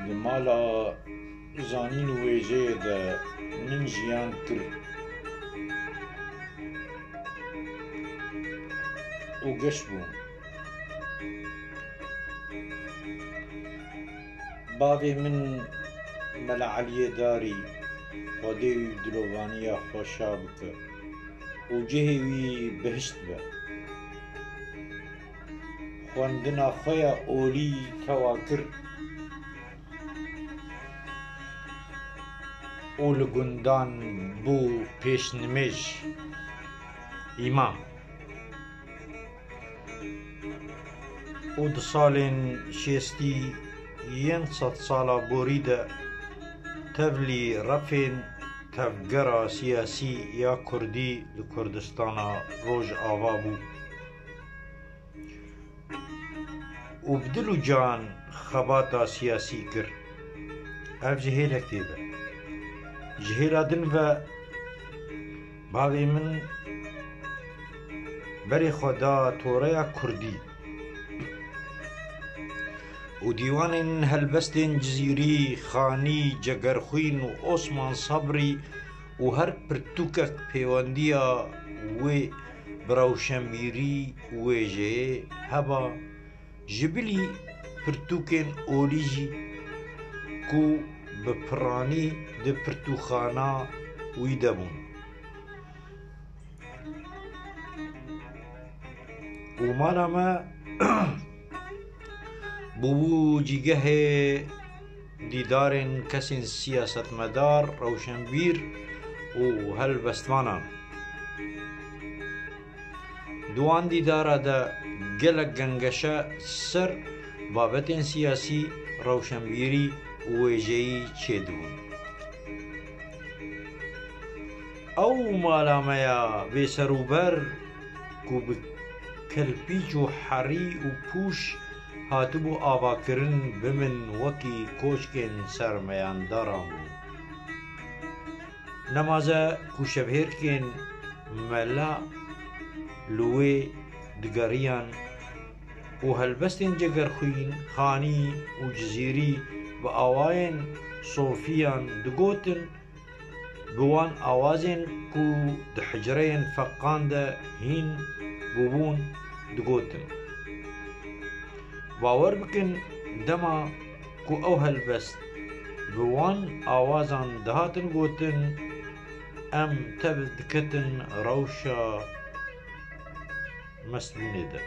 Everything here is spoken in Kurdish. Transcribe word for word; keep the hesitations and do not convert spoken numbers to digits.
Di mala zanîn û wêjeyê de min jiyan kir û geş bûm. Bavê min Mela Eliyê Darî, Xwedê wî dilovaniya xwe şa bike û cihê wî bihişt be. Xwendina xwe ya olî tewa kir û li gundan bû pêşnimêj, îmam. Û di salên şêstî yên sedsala borî de tevlî refên tevgera siyasî ya kurdî li Kurdistana Rojava bû û bi dil û can xebata siyasî kir. Ev ji hêlekê ve. Ji hêla din ve bavê min berê xwe da toreya kurdî û dîwanên helbestên Cizîrî, Xanî, Cegerxwîn û Osman Sabrî û her pirtûkek pêwendiya wê bi rewşenbîrî û wêjeyê heba, ji bilî pirtûkên olî jî ku bi piranî di pirtûkxana wî de bûn. Û mala me bûbû cîgehê dîdarên kesên siyasetmedar, rewşenbîr û helbestvanan. Di wan dîdara de gelek gengeşe ser babetên siyasî, rewşenbîrî û wêjeyî çêdibûn. Ew mala me ya bêserûber ku bi kelpîç û herî û pûş hatibû avakirin, bi min wekî koçkên sermeyandaran bû. Nemaze ku şevhêrkên mela li wê digeriyan û helbestên Cegerxwîn, Xanî û Cizîrî bi awayên sofiyan digotin, bi wan awazên ku di hicreyên feqan de hîn bûbûn digotin. Bawer bikin, dema ku ew helbest bi wan awazan dihatin gotin, em tev diketin rewşa mestbûnê de.